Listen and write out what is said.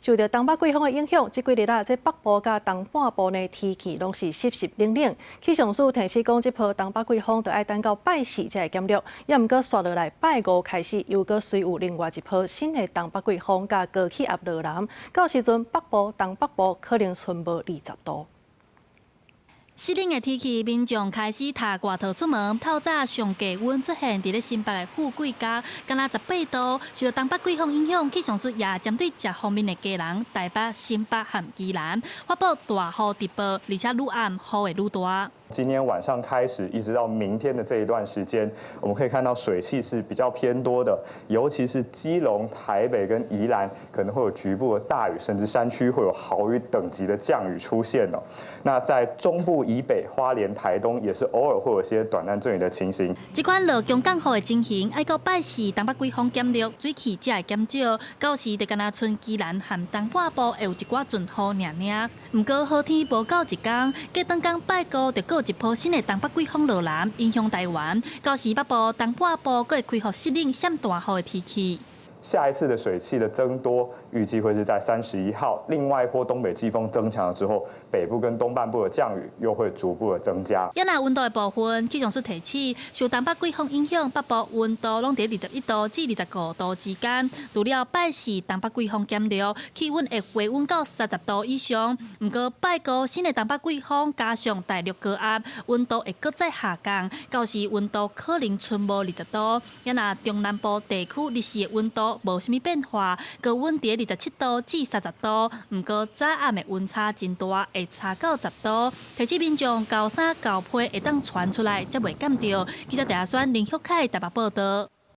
受著東北季風的影響，這幾日啊，這北部佮東半部的天氣攏是濕濕冷冷。氣象署提醒講，這波東北季風著愛等到拜四才會減弱。也毋過，紲落來拜五開始，又閣隨有另外一波新的東北季風佮高氣壓落南，到時陣北部、東北部可能賰無20度。濕冷的天氣，民眾開始脫外套出門。透早上低溫出現佇咧新北的富貴角，敢若18度。受到東北季風影響，氣象署也針對這方面的基隆、台北、新北和宜蘭發布大雨特報，而且愈暗雨會愈大。今天晚上開始，一直到明天的這一段時間，我們可以看到水汽是比較偏多的，尤其是基隆、台北跟宜蘭可能會有局部的大雨，甚至山區會有豪雨等級的降雨出現哦。那在中部以北、花蓮、台東也是偶爾會有些短暫陣雨的情形。這款落強降雨的情形，愛到拜四東北季風減弱，水汽才會減少，到時就敢若賰宜蘭和東半部會有一寡陣雨爾爾。毋過好天無夠一工，隔轉工拜五就閣有一波新的東北季風落南，影響台灣。到時北部、東半部閣會恢復濕冷、閃大雨的天氣。下一次的水汽的增多，預計會是在31號。另外一波東北季風增強了之後，北部跟東半部的降雨又會逐步的增加。也若溫度的部分，氣象署提醒，受東北季風影響，北部溫度攏佇21度至25度之間。除了拜四東北季風減弱，氣溫會回穩到30度以上。毋過拜五新的東北季風加上大陸高壓，溫度會閣再下降，到時溫度可能賰無20度。也若中南部地區日時的溫度無啥物變化，高溫佇27度至30度。毋過早暗的溫差真大，會差到10度。提醒民眾厚衫厚被會當穿出來，才袂感著。記者鄭阿選、林旭凱台北報道。